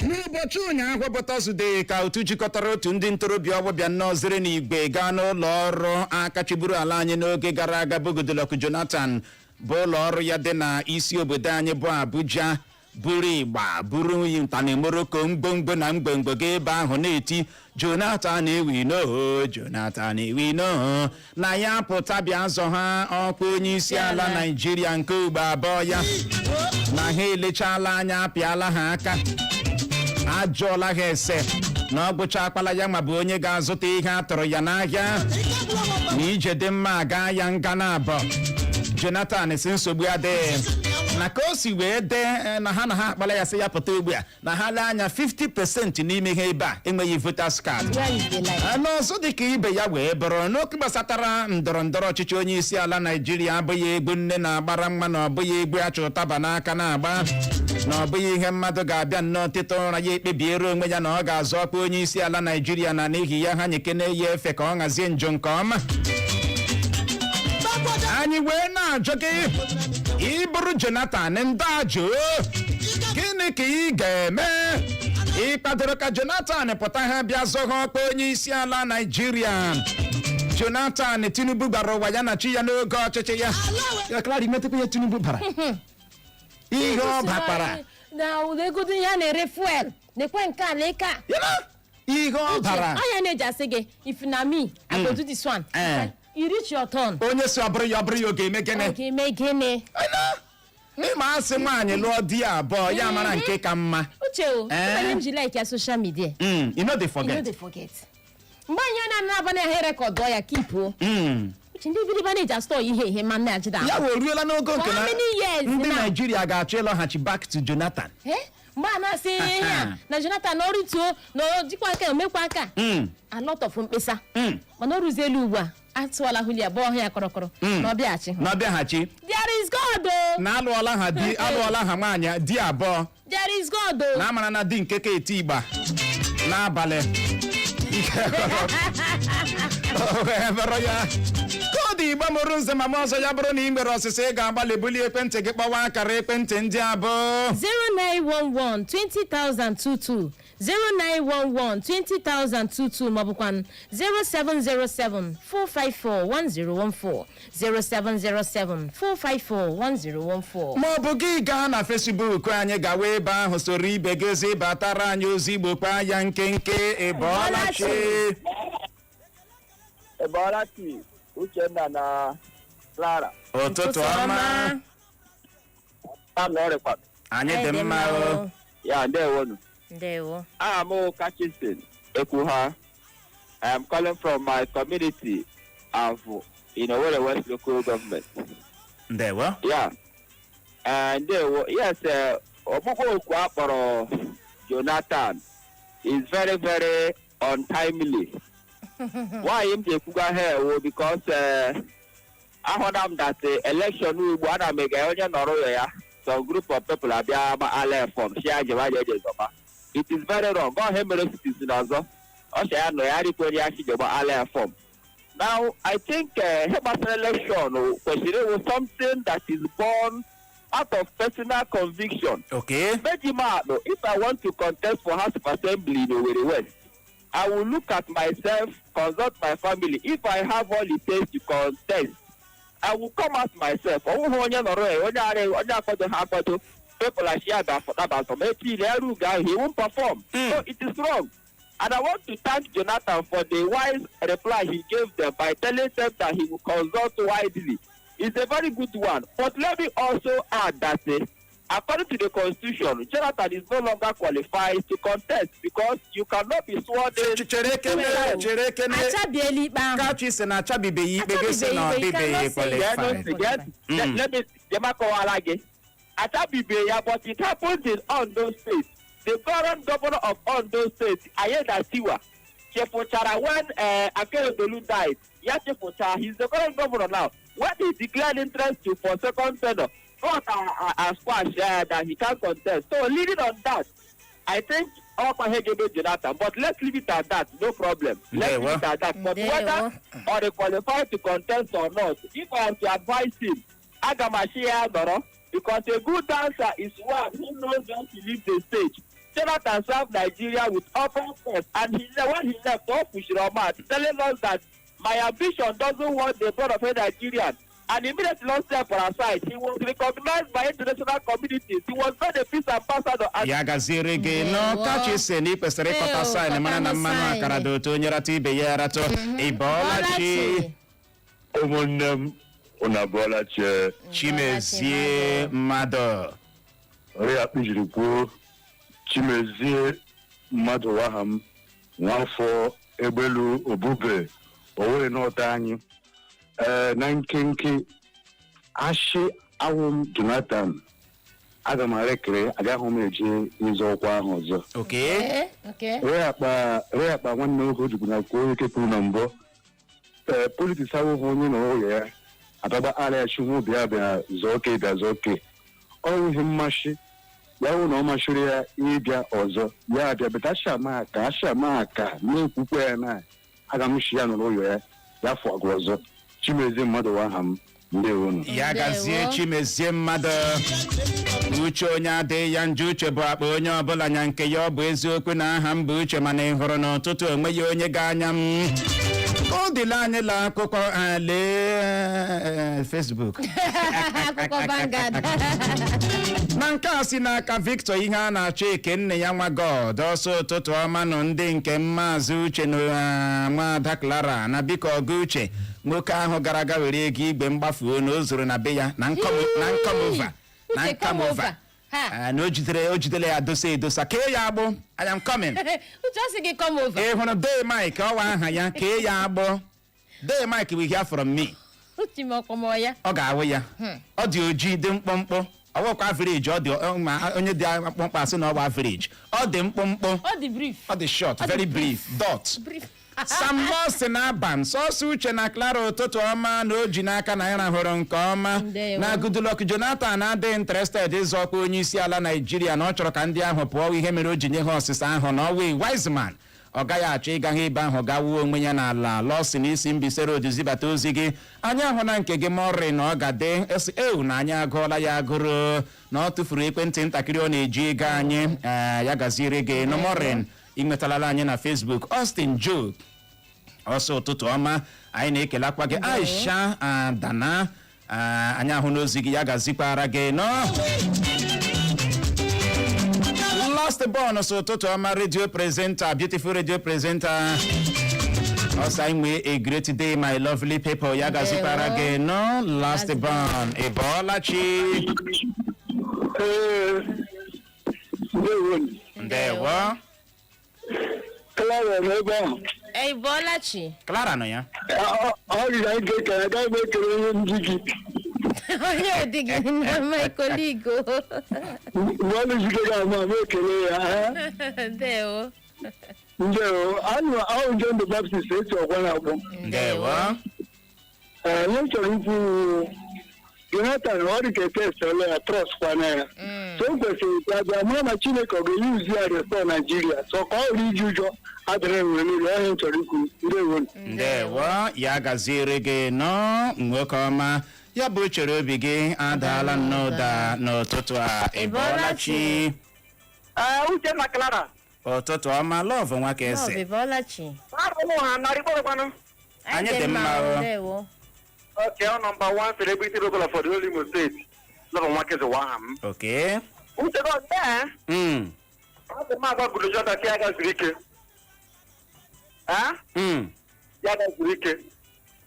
N'ụbọchị ụnyaahụ bụ Tọzdee ka otu jikọtara otu ndị ntorobịa ọgbọbịa nnọọ zere n'igwe gaa n'ụlọ ọrụ aka chịburu ala anyị n'oge gara aga bụ Goodluck Jonathan, bụ ụlọ ọrụ ya dị na isi obodo anyị bụ Abuja, buru ịgba, buru ntanimoroko, mgbomgbo na mgbomgbo ga ebe ahụ na-eti, "Jonathan ewino, Jonathan ewino," na ya pụta bịa zọ ha ọkwa onye isi ala Naijiria nke ugbo abụọ ya, na ha elechala anya, apịala ha aka, ajụọla ha ese na ọ gwụcha akpala ya ma bụ onye ga-azụta ihe a tụrụ ya n'ahịa na ije dị mma aga ya nga na abụọ. Jonathan si nsogbu adịghị, na ka o si wee dee na ha akpala ya sị ya pụta ugbu a, na ha lee anya, 50% n'ime ha ebe a enweghị voters card. Where is the lie? N'ọzọ dị ka ibe ya wee bụrụ n'okwu gbasatara ndọrọ ndọrọ ọchịchị onye isi ala Naijiria, abụghị egwu nne na-agbara mma, na ọ bụghị egwu achụ ụtaba n'aka na-agba, na ọ bụghị ihe mmadụ ga-abịa nnọọ teta ụra ya ekpebiere onwe ya na ọ ga-azọ ọkwa onye isi ala Naijiria, na n'ihi ya ha nyekene ya efe ka ọ hazie njọ nke ọma. Anyị wee na-ajụ gị, ịbụrụ Jonathan, ndị ajụ, gịnị ka ị ga-eme? Ị kwadoro ka Jonathan pụta ha bịa zọghọ ọkpa onye isi ala Naijiria? Jonathan Tinubu gbara ụwa ya na chi ya n'oge ọchịchị ya. Ya Clara, imetekwa ihe Tinubu bara, ihe ọ bakwara. Na egodo ihe a na-ere fuel nekwe nke a leka. Ya na ihe ọ bara. Anya na-eji asị gị, "If na me, I go do this one." You reach your turn. Onye si ọ bụrụ ya, ọ bụrụ ya, ọ ga-eme gịnị? Ọ ga-eme gịnị? Ịma asị nwaanyị lụọ di ya abụọ, ya mara nke ka mma. Uche o. Ihe m ji like ya, social media. You no dey You no forget. dey forget. Mgbe anyị na-anaba na ha record ya keep o. Uche, ndị biriba na-eji astọ ihe ma nna-ajida. Ya wee ruola n'ogo nke For na how many years ndị now? Naijiria ga-achọ ịlọghachi back to Jonathan. Eh? Mgbe a na-asị ihe a na Jonathan na ọrịtuo na ọ jikwa aka omekwa aka, a lot of mkpesa, mana o ruzielu ugbu a, atụọla huli abụọ ọhịa kọrọkọrọ na ọ bịaghachi. Na ọ bịaghachi. There is God o. Na alụọla ha di, alụọla ha nwaanyị di abụọ. There is God o. Na amara na di nke ka eti igba n'abalị. O wee bụrụ ya koodu Igbo mụrụ nze ma m ọzọ, ya bụrụ na ị nwere ọsịsa, ị ga-agbalị bulie ekwentị gị kpọwa akara ekwentị ndị abụọ: 0911 20022, 0911 20022, maọbụkwa 0707 454 1014, 0707 454 1014. Ma ọ bụ gị gaa na Facebook anyị, gawa ebe ahụ soro ibe gị zibatara anyị ozi Igbo, kpaa ya nkenke. Ị bọọla chi? Ebọlachi, Uchenna na Clara. Ụtụtụ ọma. A nọrịkwa. Anyị dị mma o. Ya, ndewonu. Ndewo. Aha m Kachinson Ekwuha. I am calling from my community, Avu, in Owerri West Local Government. Ndewo. Yeah. Ndewo. Yes, ọkpụkpọ oku a kpọrọ Jonathan is very very untimely. Why m ji ekwuga ha ewo? Because ahụna m that election ugbu ana m ege onye nọrọ ya, some group of people abịa ma ala form si ya jeba je zọba. It is very wrong. Ọ ha mere citizen ọzọ ọ sị ya nọ ya rikwenye ya si jeba ala form. Now I think ihe gbasara election kwesịrị ịwụ something that is born out of personal conviction. Mejimaakpụ, if I want to contest for House of Assembly in Owerri West, I will look at myself, consult my family. If I have all it takes to contest, I will come out myself. Ọ bụghị onye nọrọ ya, onye ara onye akwado ha akwado. People are share that some guy, he won't perform. So it is wrong. And I want to thank Jonathan for the wise reply he gave them by telling them that he will consult widely. It's a very good one. But let me also add that according to the constitution, Jonathan is no longer qualified to contest because you cannot be sworn in. Chere kene, chere kene. Achabiela ikpe ahụ. Kachi sị na achabibeghị ikpe gị, sị na ọ Achabibeghị ikpe, dịbeghị you cannot say. qualified. Geenụ ntị, gee ntị. Let me jemakọwara gị. Achabibe ya, but it happened in Ondo State. The current governor of Ondo State, Aiyedatiwa, chefuchara when Akeredolu died. Ya chefuchara, he's the current governor now. When he declared interest to for second tenure, court squash that he can't contest. So leading on that, I think Ọkwa Hegebe Jonathan, but let's leave it at that, no problem. Let's Ndewo. leave it at that. But Ndewo. whether or they qualify to contest or not, if I am to advise him, aga m asị ya nọrọ. Because a good dancer is one who knows when to leave the stage. Jonathan served Nigeria with open chest, and when he left, off with telling us that my ambition doesn't want the blood of a Nigerian. And immediately lost step aside, he was recognized by international communities. He was made a peace ambassador. And Ya gaziere gị. Ndewo. N'ọkachi si na ị kwesịrị ịkọta Ee, sign, mara na kọtanụ mmanụ sign. akara dị otu onye ratụ ibe ya aratụ. Ị bọọla chi? Ụmụnne m, unu abụọla chie. Chimezie mmadụ. Ọrịa akpị jiri kwuo, Chimezie mmadụ waha m, nwafọ Egbelu Obube Owerri n'ọta anyị. Ee, na nkenke, ashị awụ m Jonathan, aga m arekere, agaghị m eje ịzọ ọkwa ahụ ọzọ. Okay. Ee, okay. Ree akpa nwanne nwoke ojukwu na kwuo ike kwuru na mbụ, ee, politics awụghị onye na ụlọ ya abịagba ara ya chukwu bịa bịa zọọ oke, bịa zọọ oke. Ọ nwụghị mmasị ya wụ na ọ masịrị ya ịbịa ọzọ, ya abịa beta asị ama aka, asị ama aka na-ekwukwe ya na aga m shi ya nọrọ ụlọ ya ya fụ agwa ọzọ. Chimezie mmadụ wa aha m, ndewonu. Ya gazie. Ndewo. Chimezie mmadụ, uche onye adịghị ya njọ, uche bụ akpa onye ọbụla nya nke ya. Ọ bụ eziokwu na aha m bụ Uche, mana ị hụrụ n'ụtụtụ onweghị onye ga-anya m. O dịla anyị la akụkọ lee Facebook. Akụkọ Vanguard. Na nke a si n'aka Victor ihe a na-achọ eke nne ya nwa God ọsọ. Ụtụtụ ọma nọ ndị nke Maazị Uche na nwaada Clara na biko ọgụ uche nwoke ahụ gara aga were ego igwe mgbafuo na o zuru na be ya na nkomova na Uche, come nkomova over. Ha. Na o jidere ya dosa edosa, kee ya agbụ. I am coming. Uche, ọ sị gị come over. Ị hụrụ Dee Mike, ọwa aha ya, kee ya agbụ. Dee Mike will hear from me. Uche, ma ọkpọmọ ya. Ọ ga-awụ ya. Ọ dị ojii, dị mkpụmkpụ, ọwụkwa average. Ọ dị ma onye dị mkpụmkpụ asị na ọ bụ average. Ọ dị mkpụmkpụ. Ọ dị brief. Ọ dị short. Ọ dị very brief dot. Brief. Sam Lawson Aban sọsọ. Uche na Clara, ụtụtụ ọma. Na o ji n'aka na anyị rahụrụ nke ọma. Ndewo. Na Goodluck Jonathan adịghị interested ịzọ ọkwa onye isi ala Naijiria, na ọ chọrọ ka ndị ahụ pụọ. Ihe mere o ji nye ha ọsịsa ahụ na ọwa wise man, ọ gaghị achọ ịga ha ebe ahụ ga wuo onwe ya n'ala. Lawson isi Mbaise Road zibata ozi gị, anyị ahụ na nke gị mọrị na ọ ga-adị esi ewu na anyị agụọla ya agụrụ na ọ tụfuru ekwentị ntakịrị ọ na-eji ego anyị. Ee, ya gaziere gị nọmọrin. Ị nwetalala anyị na Facebook. Austin Joe ọsọ, ụtụtụ ọma, anyị na-ekelakwa gị. Aisha Adana, anyị ahụ n'ozi gị, ya gazikwara gị nọ. Last born sọ, ụtụtụ ọma, radio presenter, beautiful radio presenter. Ọsọ anyị nwee a great day, my lovely people. Ya gazikwara Ndewo. gị nọ, last Last born. Ị bọọla chi? Ee, ndewo. Ndewo. Clara n'ebe ahụ. Ị bọọla chi? Clara nọ ya. Ọ gị ka anyị ga-ekele, agaghị m ekele onye ndị gị. Onye ụdị gị na my colleague o. Mgbe ọ na-ejike gị ama m ekele ya ha. Ndewo. Ndewo, anụ ahụ John the Baptist esi ọkwa na-akpọ. Ndewo. Ee, ihe m chọrọ ikwu, Jonathan, ọ dị ka etestọla ya, trust kwana ya. So o kwesịrị ka bịa mara ma Chineke ọ ga-eyuzi ya restore Naijiria, so ka ọ ghara iji ụjọ adịrị nwere niile ọhịa m chọrọ ikwu. Ndewo. Ndewo, ya gaziere gị nọ, nwoke ọma. Ya bụ chere obi gị adaala nnọọ ụda n'ụtụtụ a. Ị bọọla chi? Uche na Clara. Ụtụtụ ọma, Love nwa ka Love, eze. ị bọọla chi? Arụmụ ha narị kpọrọkwanụ. Anyị dị mma o. Ndewo. Okay, ọ number one celebrity local for the whole Imo State. Love Nwakeze wa aha m. Okay. Uche gọ ee. Ọ bụ m agwa Goodluck Jonathan ka ya ga zuru ike. Ha? Ya ga zuru ike.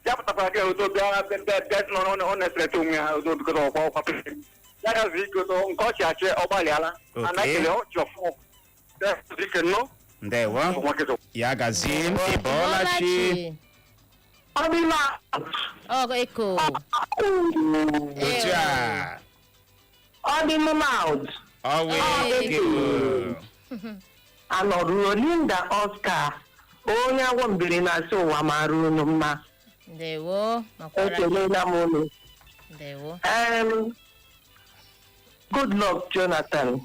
Ya pụtakwara ka odo bịa bịa bịa sị na ọ na-eseleta onwe ya odo bikọta ọkwa president. Ya ga zuru ike odo nke ọchị achị, ọ gbalịala. Okay. Ana ekele ọchị ọfụ. Ya zuru ike nnọọ. Ndewo. Love Nwakeze. Ya gazie. Ị bọọla chi? Ọdịla. Ọ eko. Otu a. Ọ dị m loud. Ọwa ego. Anọruo Linda Oscar, onye agwọ mbiri na-asị ụwa mara unu mma. Ndewo, makwara gị. Ekelela m unu. Ndewo. Goodluck Jonathan,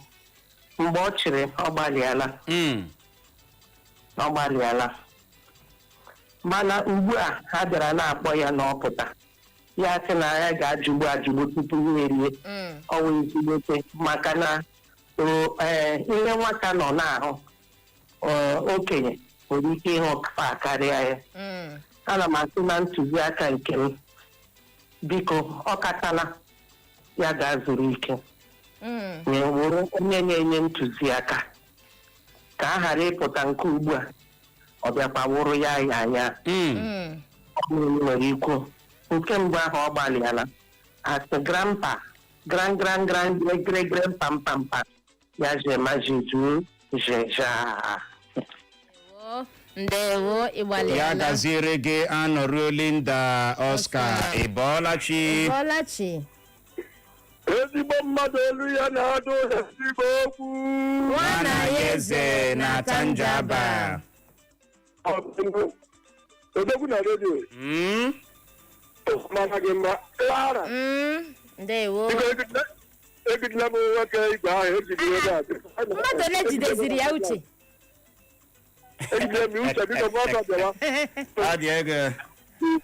mgbe ọ chịrị, ọ gbalịala. Ọ gbalịala, mana ugbu a ha bịara na-akpọ ya na ọpụta. Ya sị na ya ga-ajụgbu ajụgbu tupu ya erie. Ọwụ ezigbote maka na o, ee, ihe nwata nọ na-ahụ, okenye nwere ike ịhụ fa karịa ya. Ana m asị na ntụziaka nke m, biko, ọ katala ya ga-azụrụ ike. Wee wụrụ onye na-enye ntụziaka ka a ghara ịpụta nke ugbu a, ọ bịakwa wụrụ ya ya anya. Ọ bụrụ nwere ikwu nke mbụ ahụ, ọ gbalịala asị grandpa, grand grand grand grand grand grand pam pam pam ya jemajidu jeja. Ndewo, ịgbalịala. Ya gaziere gị, anọruo Linda Oscar. Oscar. Ị bọọla chi. Bọlachi. Ezigbo mmadụ, olu ya na-adụ ezigbo okwu. Nwa na ya eze na Tanjaba. Odogwu na redio. Mama gị mma Clara. Ndewo. Biko, egidela m nwoke igwe ahụ ejiri ebe a. Mmadụ ole jideziri ya, Uche? Ejidere m Uche, biko, m ọzọ bịawa. Ọ dị ego.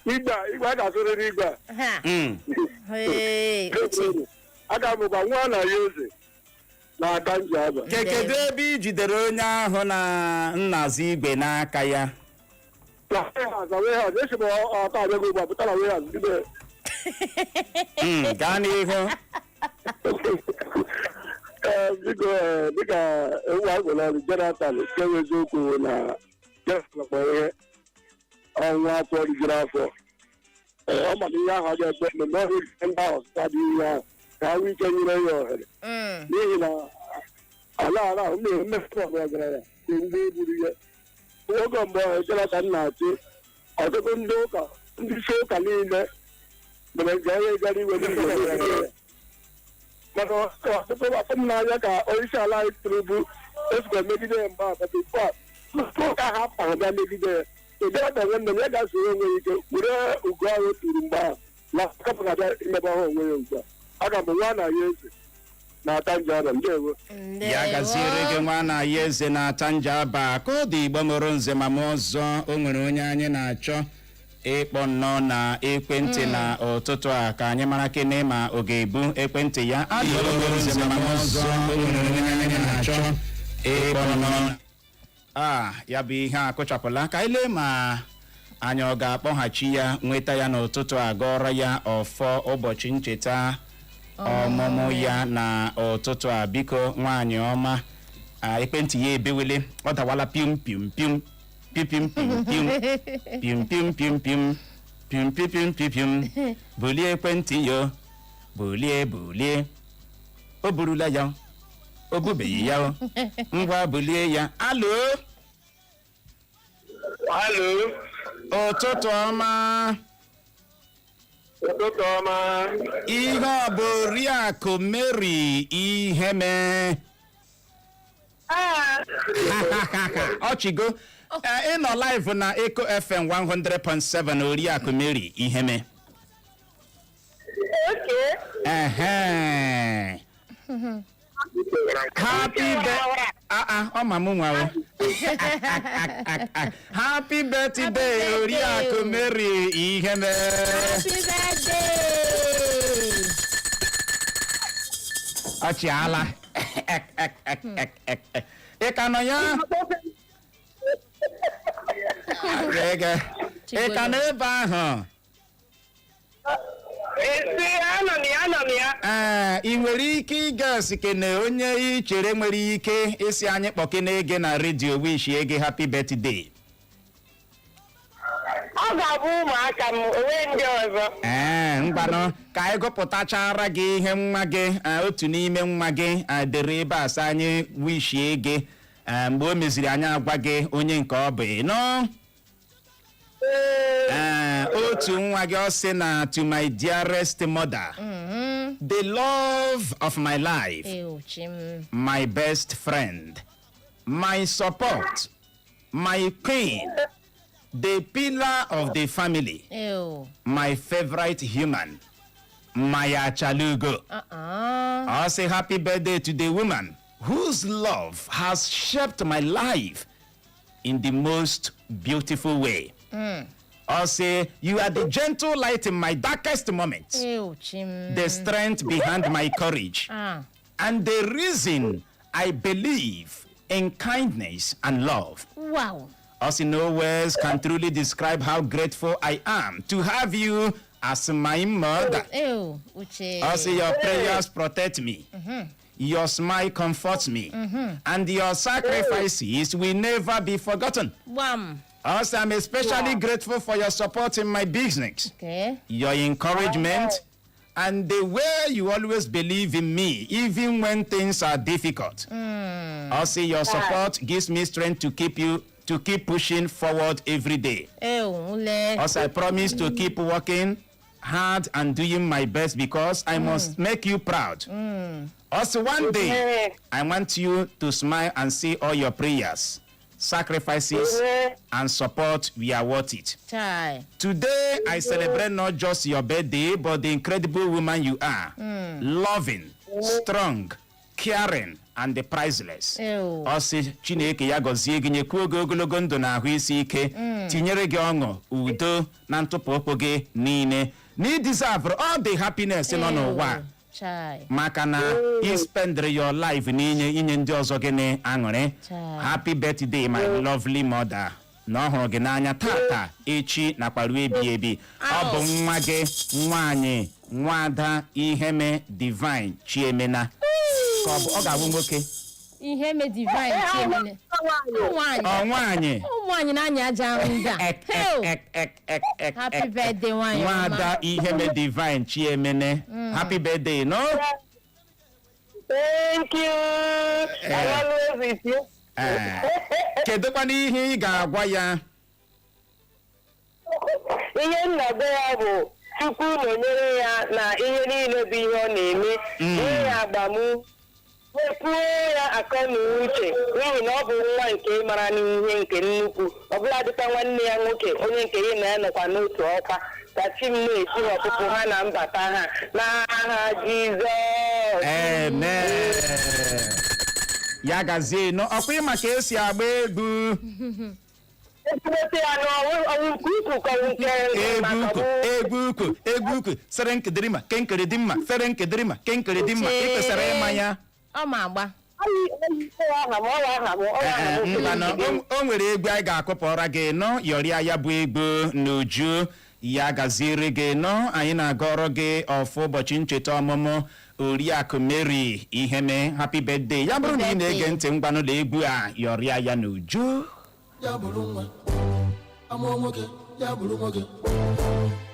Igwe a, igwe a ga-azụrịrị igwe a. Ha. Hey, Uche. Aga m gwa nwa na ya eze na-aka nji aba. Kedu ebe i jidere onye ahụ na nnazi igwe n'aka ya? Na warehouse, na warehouse esi m ọta abịago ugbu a pụta na warehouse bido. Gaa n'ihu. Ee, biko, ee, dịka ewu agwụla ọrụ Jonathan, nke bụ eziokwu bụ na Jonathan kpọrọ ihe ọnwa afọ rijuru afọ. Ee, ọ mara ihe ahụ a ga-ekpe mmemme ọrụ ndị ahụ ọsịsa dị ihe ahụ ka ha nwee ike nyere ya ohere, n'ihi na ala ala ahụ mmiri mmefu ọbụla gara ya dị ndị gburu ya oge mgbe Jonathan na-achị. Ọtụtụ ndị ụka, ndị isi ụka niile mere nke onye gara iwe ndị ya, maka ọtụtụ afọ m n'anya ka onyeisi ala anyị Tinubu esikwa megide ya mgbe a bifo a ụka ha kpara bịa megide ya. So Jonathan nwanne m, ya ga-asoro onwe ya ike were ugo ahụ turu mgbe ahụ na kapụ na-abịa imebe ọhụụ onwe ya ugbu a. Aga m nwa na ya eze na-ata nje ọrịa. Ndewo. Ya gaziere gị, nwa na ya eze na-ata njaba. Ka ọ dị, Igbo mụrụ nze ma m ọzọ, o nwere onye anyị na-achọ ịkpọ nnọọ na ekwentị na ụtụtụ a, ka anyị mara kene ma ọ ga-ebu ekwentị ya. Igbo mụrụ nze ma m ọzọ, o nwere onye anyị na-achọ ịkpọ nnọọ a. Ya bụ ihe akụchapụla, ka anyị lee ma anyị ọ ga-akpọghachi ya, nweta ya n'ụtụtụ a, gọrọ ya ọfọ ụbọchị ncheta ọmụmụ ya na ụtụtụ a. Biko, nwaanyị ọma a, ekwentị ya ebewele, ọ dawala pium pium pium pium pium pium pium pium pium pium pium pium pium pium pium. Bulie ekwentị ya, bulie, bulie. O burula ya, o bubeghị ya o. Ngwa, bulie ya. Alo? Alo. Ụtụtụ ọma. Ụtụtụ ọma. Ihe ọ bụ Oriakụ Mary Iheme? Ọchịgo. Ee, ị nọ live na Eco FM 100.7, Oriakụ Mary Iheme. Okay. Ehe, happy birthday. Ah ah, ọ ma mụ nwa o. Happy birthday. Birthday. Oriakụ Mary Iheme. Happy birthday. Ọchịala, ị ka nọ ya? Ege. Ị ka nọ ebe ahụ? Esi, anọ m ya, anọ m ya. Ee, ị nwere ike ịga kene onye ị chere nwere ike ịsị anyị kpọkene ege na redio wish ege happy birthday? Ọ ga-abụ ụmụaka m, onwe ndị ọzọ. Ee, ngwanụ, ka anyị gụpụtachara gị ihe nwa gị, otu n'ime nwa gị, dere ebe a sị anyị wishie gị. Mgbe o meziri, anyị agwa gị onye nke ọ bụ. Ịnụ? Ee, otu nwa gị, ọ sị na, "To my dearest mother, the love of my life, Ew, chim. my best friend, my support, my queen, the pillar of the family, Ew. my favorite human, my achalugo." Uh-uh. I say happy birthday to the woman whose love has shaped my life in the most beautiful way. Ọ sị, "You are the gentle light in my darkest moment, Ew, chim. the strength behind my courage, and the reason I believe in kindness and love." Ọ sị, "No words can truly describe how grateful I am to have you as my mother." Ew, Uche. Ọ sị, "Your prayers protect me. Your smile comforts me. And your sacrifices will never be forgotten." Gbam. Ọ sị, "I'm especially grateful for your support in my business, your encouragement, and the way you always believe in me, even when things are difficult." Ọ sị, "Your support gives me strength to keep pushing forward every day." Ew, ule. Ọ sị, "I promise to keep working hard and doing my best because I must make you proud." Ọ sị, "One day, I want you to smile and see all your prayers, sacrifices, and support were worth it. Chai. Today, I celebrate not just your birthday, but the incredible woman you are. Loving, strong, caring, and the priceless." Ew. Ọ sị Chineke ya gọzie gị, nyekwuo gị ogologo ndụ na ahụ isi ike, tinyere gị ọṅụ, udo na ntụpụ ụkwụ gị niile. Na ị deserve all the happiness nọ n'ụwa a, Ew, chai. maka na ị spend your life n'inye inye ndị ọzọ gị aṅụrị. Chai. Happy birthday, my lovely mother. Na ọ hụrụ gị n'anya tata, echi nakwa ruo ebi ebi. Ọ bụ nwa gị nwaanyị, Nwada Iheme Divine Chiemena. Ka ọ bụ ọ ga-abụ nwoke? Ihe me Divine Chiemene. Ụmụ nwaanyị. Ọ nwaanyị. Ụmụ nwaanyị na-anya aja ahụ ndị a. Ek, Hey! ek, ek, ek, ek, Happy ek, birthday, nwaanyị ọma. Nwada Iheme Divine Chiemene, happy birthday, no? Thank you. I'm always with you. Eh, kedụkwana ihe ị ga-agwa ya? Ihe nna be ya bụ Chukwu nọnyere ya na ihe niile bụ ihe ọ na-eme, nye ya agbamu, nyekwuo ya akọ na uche, n'ihi na ọ bụ nwa nke mara n'ihe nke nnukwu, ọbụla dịka nwanne ya nwoke, onye nke ya na ya nọkwa n'otu ọkwa. Ka chi m na-eji ọpụpụ ha na mbata ha n'aha Jizọs. Amen. Ya gazie nụ. Ọkwa ịma ka esi agba egwu? Ezigbote ya na ọnwụ nke ukwu ka ọnwụ nke Egwu maka ukwu, egwu ukwu, egwu ukwu, sere nkedịrị ma kenkere dị mma, sere nkedịrị ma kenkere dị mma. Ị kwesịrị ịma ya. Ọ ma agba. Aha m ọwa, aha m ọwa, aha m. Mana o nwere egwu anyị ga-akụpụra gị nọ, yọrịa ya bụ egwu n'uju. Ya gaziere gị nọ. Anyị na-agọrọ gị ọfụ ụbọchị ncheta ọmụmụ Oriakụ Mary Iheme. Happy birthday. Ya bụrụ na ị na-ege ntị, ngwanụlọ egwu a, yọrịa ya n'uju. Ya bụrụ nwa amụọ nwoke, ya bụrụ nwoke,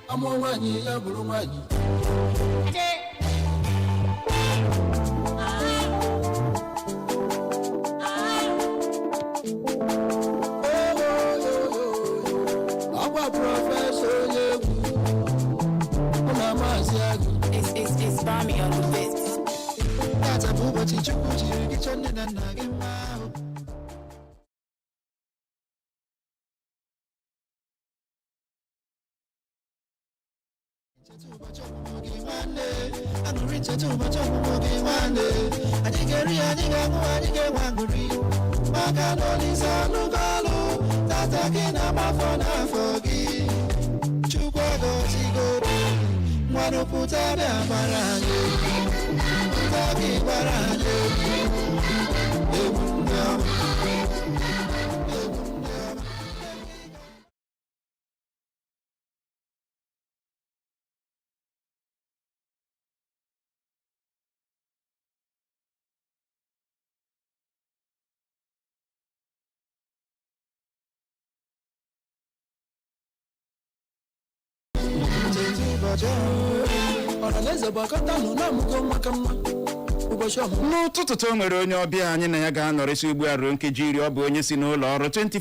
amụọ nwaanyị, ya bụrụ nwaanyị. Ọkwa Professor onye egwu mụ na Maazị Agụ. It's Bami on the beat. Tata bụ ụbọchị Chukwu jiri gị chọọ nne na nna gị mma ahụ. Ncheta ụbọchị ọmụmụ gị nwanne, aṅụrị, ncheta ụbọchị ọmụmụ gị nwanne, anyị ga-eri, anyị ga-aṅụ, anyị ga-enwe aṅụrị, maka na Olise alụgo ọlụ tata gị na-agbafọ n'afọ gị. Chukwu agọzigo gị, nwanụ, pụta bịa gbara anyị egwu, pụta gị gbara anyị egwu, egwu ndị ọma, egwu ndị ọma. Ncheta ụbọchị ọmụmụ ọhaneze gbakọtanụ na-amụgo nwa ka mma ụbọchị ọmụmụ. N'ụtụtụ taa, o nwere onye ọbịa anyị na ya ga-anọrịsị ugbu a ruo nkeji 10. Ọ bụ onye si n'ụlọ ọrụ 24